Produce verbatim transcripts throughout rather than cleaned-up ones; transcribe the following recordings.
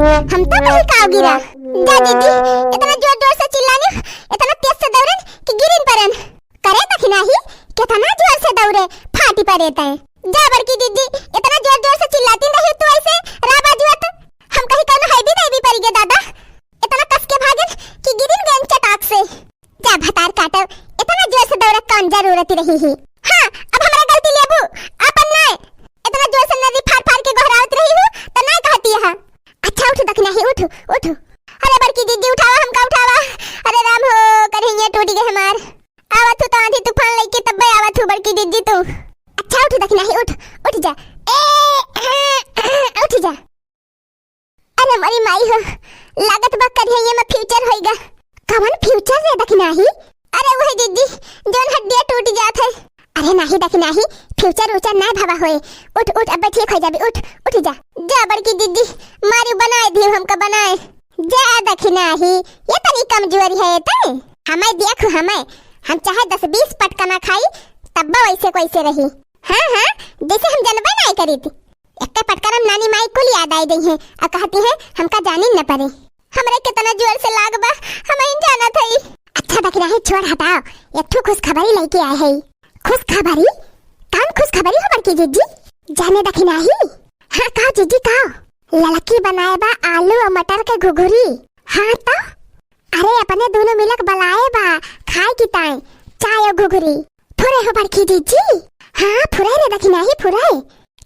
हम तो कहीं काव गिरा। जा जीजी, इतना जोर जोर से चिल्लानी, इतना तेज से दौड़न कि गिरिन परन। करे दखिनाही, कितना जोर से दौड़े, फाटी परे तय। जा बड़की जीजी, इतना जोर जोर से चिल्लाती रही तू ऐसे, राबा जुअत। हम कहीं कौनो हैवी दैवी परी गे दादा। इतना कस के भागन कि गिरिन गयन चटाक से। जा भतार काटो, इतना जोर से दौड़े कौन जरूरत रही ही? हाँ, अब हमरा गलती लेबू, अपन नाय। इतना जोर से नदी फार फार के गोहरावत रही हूँ, तो नाय कहती है। अच्छा उठ दखिनाही, उठ, उठ। अरे बड़की जीजी उठावा, हमका उठावा। अरे राम हो, कन्हैया टूट गए हमार। आवत हूँ तो आंधी तूफान लेके तब्बे आवत हूँ बड़की जीजी तू। अच्छा उठ दखिनाही, उठ, उठ जा। ए, उठ जा। अरे मोरी माई हो, लागत बा करिया में फ्यूचर होइगा। कवन फ्यूचर रे दखिनाही? अरे वही जीजी, जौन हड्डियाँ टूट जात है। अरे नाही दखिनाही, फ्यूचर उचर ना भवा होए। उठ, उठ, अब ठीक हो जाबी, उठ, उठ जा। जा बड़की जीजी, मारी बनाए दियो हमका बनाए। जा दखिनाही, ये तनी कमजोरी है ये तनी। हमें देखो हमें, हम चाहे दस बीस पटकना खाई, तब वैसे कैसे रही। हाँ, हाँ, जैसे हम जनबे नहीं करी थी। एक्के पटकन में नानी माई कुल याद आई गई हैं और कहती हैं, "हमका जानी न पड़े।" हमरे कितना जोर से लाग बा, हम ही जानत हई। अच्छा दखिनाही, छोड़ हटाओ, एक ठो खुशखबरी लेके आए हई। खुशखबरी? कौन खुशखबरी हो बड़की जीजी? जाने दखिनाही। हाँ, का जीजी, का? ललकी बनाए बा आलू और मटर के घुघुरी। हाँ तो? अरे, अपने दोनों मिलक बलाए बा, खाए की ताई, चाय और घुघुरी। फुरे हो बड़की जीजी? हाँ, फुरे रे दखिनाही, फुरे।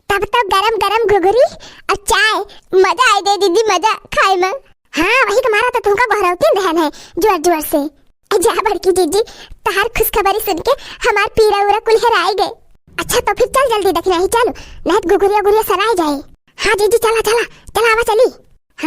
तब तो गरम गरम घुघुरी और चाय, मजा आए दे दीदी, मजा खाए में। हाँ, वही तुम्हारा तो तुमका गोहरावती रहन है, जोर जोर से। ए, जा बड़की जीजी, तहार खुशखबरी सुन के हमार पीरा उरा कुल हेराए गए। अच्छा, तो फिर चल जल्दी दखिनाही, चलो, नहीं तो घुघुरिया गुरिया सराए जाए। हाँ जीजी, चला, चला, चला, आवा चली।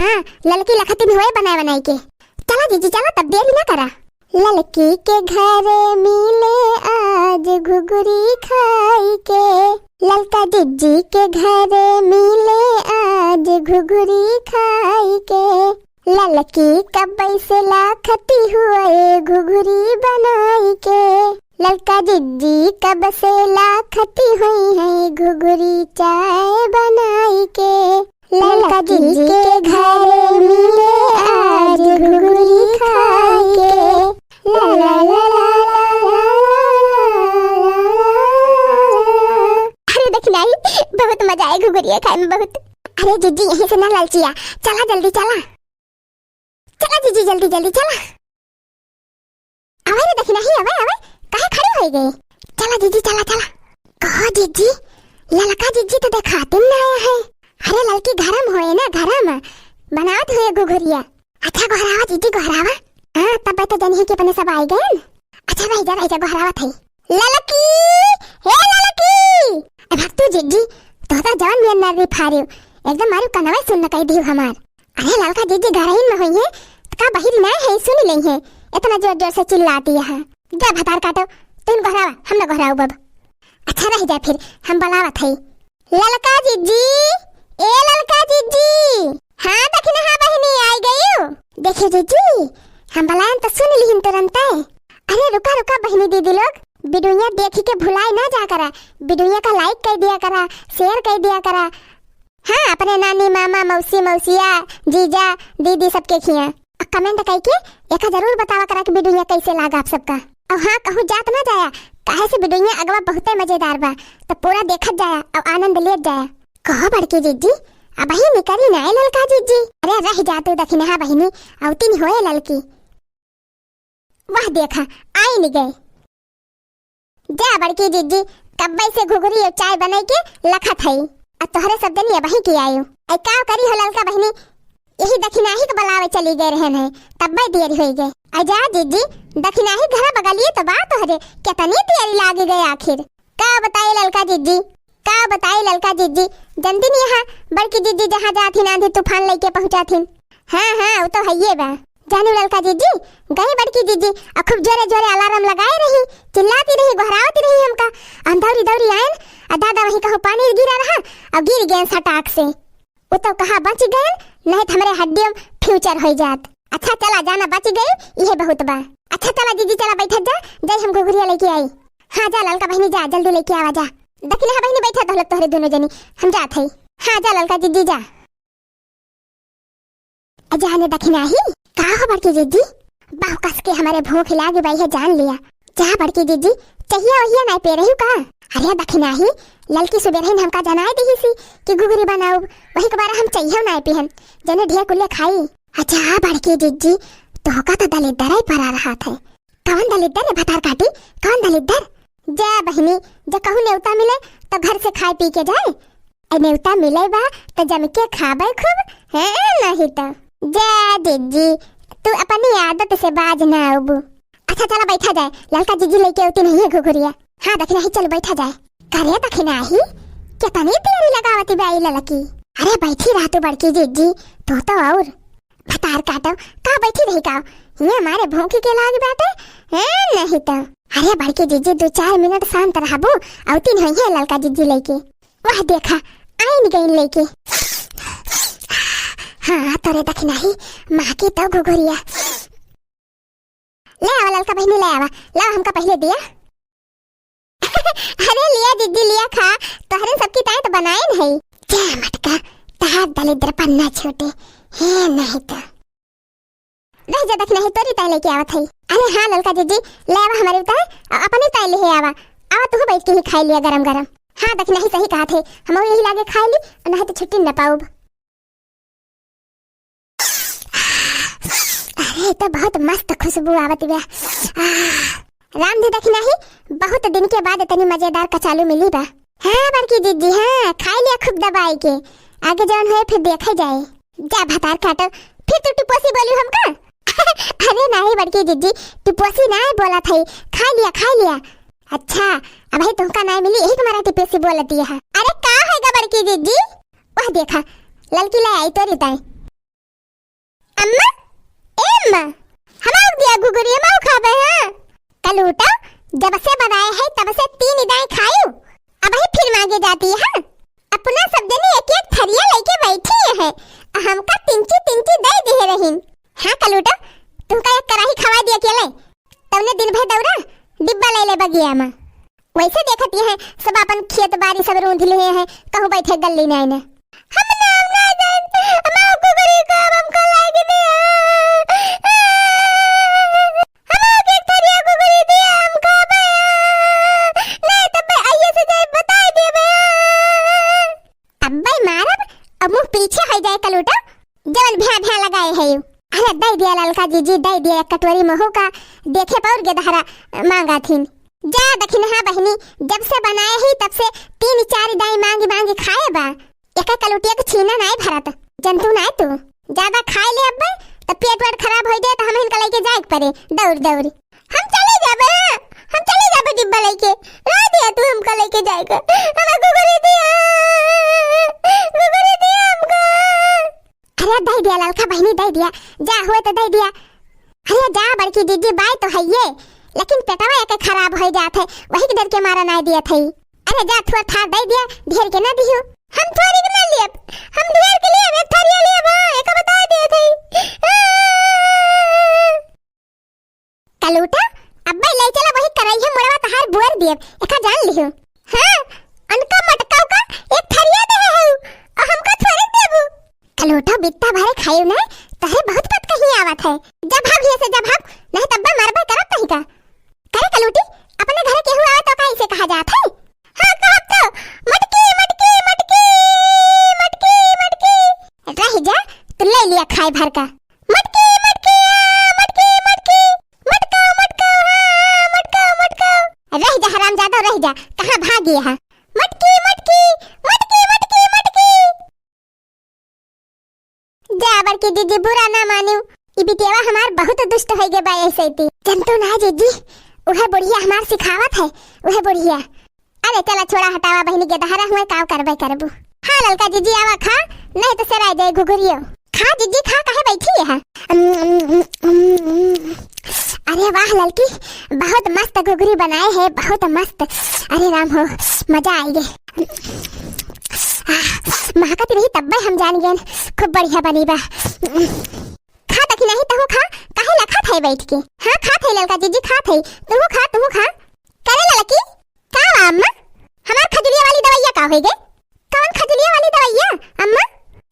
हाँ, ललकी लखती में होए बनाए बनाए के। चला जीजी, चला, तब देरी ना करा। ललकी के घरे मिले आज घुघुरी खाई के। ललका जीजी के घरे मिले आज घुघुरी खाई के। ललकी कब्बे से लाखती हुए घुघुरी बनाई के। ललका जीजी कब से लाखती हुई है घुघुरी चाय बनाई के। ललका जीजी के घरे मिले आज घुघुरी खाई के। ला ला ला ला ला ला ला ला ला। अरे दखिनाही, बहुत मजा आए घुघुरिया खाए में, बहुत। अरे जीजी, यहीं से ना ललचिया, चला जल्दी चला। चला जीजी, जल्दी जल्दी चला। अवे रे दखिनाही, अवे, अवे, काहे खड़ी होई गई? चला जीजी, चला, चला। कहो जीजी, ललका जीजी तो देखाते ना आया है। अरे ललकी घरम होए ना, घरम। बनावत हुए घुघुरिया। अच्छा गोहरावा जीजी, गोहरावा। हाँ, तब तो जनिहे कि अपने सब आए गए। अच्छा रह जा, रह जा, गोहरावत है। ललकी, हे ललकी। अब तू जीजी, तो तो जवन में नर्री फारियो। एकदम मारू कनवे सुन न कह दियो हमार। अरे ललका जीजी घरहिन में होइहैं, त का बहिरी नाय है, सुनि लेइहैं। इतना जोर जोर से चिल्लाती है। जा भतार काटो, तुम गोहरावा, हम न गोहराउब अब। अच्छा रह जा फिर, हम बलावत है। ललका जीजी, ए ललका जीजी। हाँ दखिनहा बहिनी, आई गयू। देखे जीजी, हम बलायन त सुनि लिहिन तुरंते। अरे रुका रुका बहिनी दीदी लोग, वीडियोया देखी के भुलाए ना जा करा, वीडियोया का like कइ दिया करा, share कइ दिया करा। हाँ, अपने नानी, मामा, मौसी, मौसिया, जीजा, दीदी सबके खिया। आ comment कइके एका जरूर बतावा करा कि वीडियो कैसे लागा आप सबका। और हाँ, कहूँ जात ना जाया, काहे से वीडियो अगवा बहुते मजेदार बा, तो पूरा देखत जाया और आनंद लेत जाया। कहो बड़की जीजी, अबही निकरी ना ललका जीजी। अरे रह जा तू दखिनहा बहिनी, अवतिन होए ललकी। वाह देखा, आइन गए। जा बड़की जीजी, कब्बे से घुघरी और चाय बनाई के लखत हई। आ तोहरे सब जनी अबही की आयु। ऐ का करी हो ललका बहिनी, यही दखिनाही के बलावे चली गए रहन है, तब्बे देर होई गए। आ जा जीजी, दखिनाही घर बगलिए तो बा तोहरे, कितनी देरी लागी गए आखिर। का बताई ललका जीजी, का बताई ललका जीजी, जनती नहीं यहाँ बड़की जीजी जहाँ जाथिन आंधी तूफान लेके पहुँचाथिन। हाँ, हाँ, वो तो हइये बा। जानी ललका जीजी, गई बड़की जीजी, आ खूब जोरे जोरे अलार्म लगाए रही, चिल्लाती रही, गोहरावती रही हमका। हम दौरी दौरी आयन, आ दादा वहीं कहूँ पानी गिरा रहा, और गिर गए सटाक से। वो तो कहा बच गए, नहीं तो हमरे हड्डियों में फ्यूचर हो जात। अच्छा चला जाना बच गए, यह बहुत बा। अच्छा चला जीजी चला बैठत जा, जाई हम घुघुरिया लेके आई। हाँ जा ललका बहिनी जा, जल्दी लेके आवा जा। दखिनहा बहिनी बैठा तोहरे दोनों जनी, हम जात हई। हाँ जा ललका जीजी जा। अ जाने दखिनाही, का हो बड़की जिज्जी? बहु कस के हमरे भूख लागी बाई है, जान लिया। जा बड़की जिज्जी, चहिया वहिया नाई पे रही का? अरे दखिनाही, ललकी सुबेरहिन हमका जनाई दिहिसी कि घुघुरी बनाउब, वही के बारे हम चहिया नाई पिहन, जने ढेर कुल्ले खाई। अच्छा बड़की जिज्जी, तोहका तो दलिद्दर ही परा रहत है। कवन दलिद्दर रे भतार काटी, कवन दलिद्दर? जा बहिनी, जे कहूँ नेवता मिले तो घर से खाए पी के जाए। ए नेवता मिले बा तो जम के खाबे खूब, है नहीं तो। जा जिज्जी, तू अपनी आदत से बाज ना आबू। अच्छा चला बैठा जाए, ललका जिज्जी लेके अउती नहीं है घुघुरिया। हाँ दखिनाही, चल बैठा जाए। करे दखिनाही, कितनी देरी लगावती बाई ललकी। अरे बैठी रह तू बड़की जिज्जी, तू तो और भतार काटो, का बैठी रही का? ये हमारे भूखी के लाग बाटे, हैं नहीं तो। अरे बड़की जिज्जी, दो चार मिनट शांत रहबू, अउती नहीं है ललका जिज्जी लेके। वह देखा, आइन गइन लेके। हाँ, तोरे दखिनाही, माँ की तो घुघुरिया। ले आवा ललका बहिनी, ले आवा, लावा हमका पहिले दिया। अरे लिया जिज्जी, लिया खा, तोहरे सबकी ताई तो बनाइन है। जा मटका, तहार दलिद्दर पन्ना छूटे, है नहीं तो। रह जा दखिनाही, तोरी ताई लेके आवत है। अरे हाँ ललका जिज्जी, ले आवा हमारी ताई, अ-, अपनी ताई ले आवा। आवा तू बैठ के ही खाई लिया गरम गरम। हाँ दखिनाही, सही कहत है, हम यही लागे खाई ली, नहीं तो छुट्टी न पाउब। अरे, ई तो बहुत मस्त खुशबू आवत बा। आह, राम जी दखिनाही, बहुत दिन के बाद इतनी मजेदार कचालू मिली बा। हाँ बड़की जिज्जी, हाँ, खाई लिया खूब दबाई के, आगे जौन होए फिर देखे जाए। जा भतार काटो, फिर तू टिपोसी बोली हमका? अरे नहीं बड़की जिज्जी, टिपोसी नाई बोलत है, खाई लिया, खाई लिया। अच्छा, अबही तुमका नाई मिली, यही तुम्हारा टिपोसी बोलती है। अरे का होएगा बड़की जिज्जी? वह देखा, ललकी ले आई तोरी ताई। अम्मा, ए अम्मा, हमार दिया घुघुरी, हमार खाबे, हाँ? कलूटा, जब से बनाए है, तब से तीन दाई खायू, अबही फिर मांगे जाती है। अपना सब जनी एक एक थरिया लेके बैठी है, आ हमका तिनकी तिनकी दे दिहे रहीन। हाँ कलूटा, तुमका एक कराही खवाई दिया के ले। तवने दिन भर दौरा, डिब्बा ले ले बगिया में। वैसे देखत ये हैं, सब अपन खेत बारी सब रूंध लिए हैं, कहूँ बैठे गल्ली नाई ने। हम नाम ना जान, हमार कुकरी का हमका लाग दिया। हमार के थरिया कुकरी दिया, हम खाबे। नहीं तब आइए से जाए बताई देबे। अब्बे मारब, अब मुँह पीछे हो जाए कलूटा, जवन भ्या भ्या लगाए है यू। अरे दे दिया ललका जीजी, दे दिया एक कटोरी महू का, देखे पौर गेदहरा मांगा थीन। जा दखिनहा बहिनी, जब से बनाए ही तब से तीन चार दाई मांगी मांगी खाए बा। एक कलूटिया के छीना नाई भरत, जंतु नाई तू। ज्यादा खाए ले अब्बे, त पेट वेट खराब हो जाए, त हम इनका लेके जाए के पड़े, दौड़ दौड़। हम चले जाबे, हाँ, हम चले जाबे डिब्बा लेके। रह दिया तू हमका लेके जाएगा। हमें कुकुरी दिया, कुकुरी दिया हमका। अरे दे दिया ललका बहिनी, दे दिया, जा हुए तो दे दिया। अरे जा बड़की दीदी, बाय तो है ये, लेकिन पेटवा एक खराब हो जात है, वही के डर के मारा ना दिया थे। अरे जा थोड़ा थार दे दिया, ढेर के ना दियो। हम थोड़ी के ना लियब, हम ढेर के लियब, एक थरिया लियब, हाँ, एक बता दिए थे। कलूटा, अब्बे ले चला वही करैया मुड़वा तहार बुअर दियब, एका जान लिहो। हाँ, अनका मटकाऊ का एक थरिया दे है, और हमका थोड़े देबू। कलूटा बित्ता भरे खायू ना, तहरे बहुत पत कहीं आवत है। जब भाग हिया से जब भाग, नहीं तब्बे मरबे करत नहीं का। करे कलूटी, अपने घरे केहू आवे तो का इसे कहा जात है? हाँ, कहब तो, मटकी, मटकी, मटकी, मटकी, मटकी। रह जा, तू ले लिया खाए भर का। मटकी, मटकी, आ, मटकी, मटकी, मटका, मटका, आ, मटका, मटका। रह जा हरामजादा, रह जा, कहाँ भागी है? मटकी, मटकी, मटकी, मटकी, मटकी। जा बड़की दीदी, बुरा ना मानियो, ई बिटियावा हमार बहुत दुष्ट होई गे बा ऐसे ती। जंतु ना जीजी, उहे बुढ़िया हमार सिखावत है, उहे बुढ़िया। अरे चला छोड़ा हटावा बहिनी, गेदहरा हुए काव करबे करबू। हाँ ललका जीजी आवा खा, नहीं तो सराय जाए घुघुरियो। खा जीजी खा, काहे बैठी है? अरे वाह ललकी, बहुत मस्त घुघुरी बनाए है, बहुत मस्त। अरे राम हो, मजा आई गे। आह, महकत रही तब्बे हम जान गए, खूब बढ़िया बनी बा। खा दखिनही तहू खा, काहे लखत है बैठ के? हाँ खात है ललका जीजी खात है, तहू खा, तहू खा। करे ललकी, का बा अम्मा? हमार खजुलिया वाली दवाइया का होई गे? कौन खजुलिया वाली दवाइया अम्मा?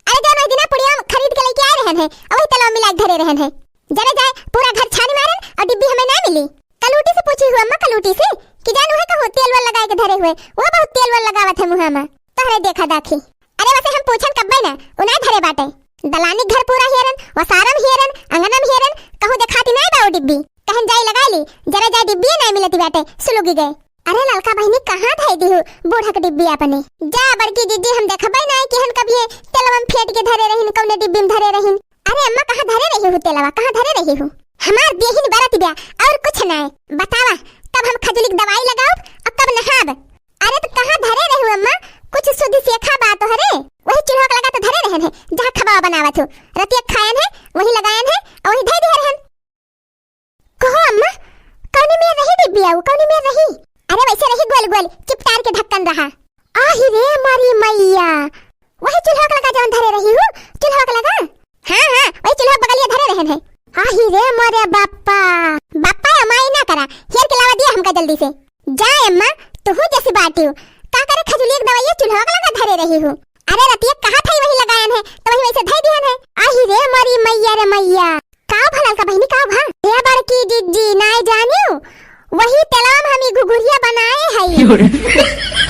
अरे जौन ओई दिना पुड़िया खरीद के लेके आए रहन है, अउ वही तेलवा मिलाइ के धरे रहन है। जरे जाए, पूरा घर छानी मारन अउ डिब्बी हमें ना मिली। कलूटी से पूछी हुआ अम्मा, कलूटी से, कि जान उहे कहूँ तेल वेल लगाए के धरे हुए, वो बहुत तेल वेल लगावत है मुँहा मा। तोहरे देखा दाखी। अरे वैसे हम पूछन कब्बे ना, उ नाहीं धरे बाटे। दलानी घर पूरा हेरन, वसारम हेरन, अंगनम हेरन, कहूँ देखाती नाहीं बा उ डिब्बी। कहन जाई लगाइ ली, जरे जाए डिब्बी नाहीं मिलती बाटे, सुलुगी गए। अरे ललका बहिनी, कहाँ धइ दिहू बूढ़ा के डिब्बी अपने? जा बड़की जिज्जी, हम देखबे नाहीं कि हन कभी ये तेलवा में फेंट के धरे रहिन, कौने डिब्बी में धरे रहिन। अरे अम्मा, कहाँ धरे रही हू तेलवा, कहाँ धरे रही हू? हमार देहिन बरत ब्या, अउर कुछ नाहीं। बतावा, कब हम खजुली के दवाई लगाउब अउर कब नहाब? अरे त कहाँ धरे रही हू अम्मा? कुछ सुधि सेखा बा तोहरे? वही चूल्हा के लगा तो धरे रहन है, जहाँ खबवा बनावत हू। रतिया खायन है, वही लगायन है, अउर वही धइ दिहे रहन। कहो अम्मा, कौनी मेर रही डिब्बिया उ, कौनी मेर रही? अरे वैसे रही गोल गोल, चिपटार के ढक्कन रहा। आही रे मोरी मैया, वही चूल्हा के लगा जौन धरे रही हू, चूल्हा के लगा? हाँ, हाँ, वही चूल्हा बगलिया धरे रहन है। आही रे मोरे बाप्पा। बाप्पा या माई ना करा, हेर के लावा दिया हमका जल्दी से। जा अम्मा, तुहू जैसी बाटी हू, का करे खजुली एक दवाइया चूल्हा के लगा धरे रही हू? अरे रतिया कहा था वही लगायन है, तो वही वैसे धइ दिहन है। आही रे मोरी मैया रे मैया। का भा ललका बहिनी, का भा? हे बड़की जिज्जी, नाय जानियो, वही तेलवा में हम ई घुघुरिया बनाए हई।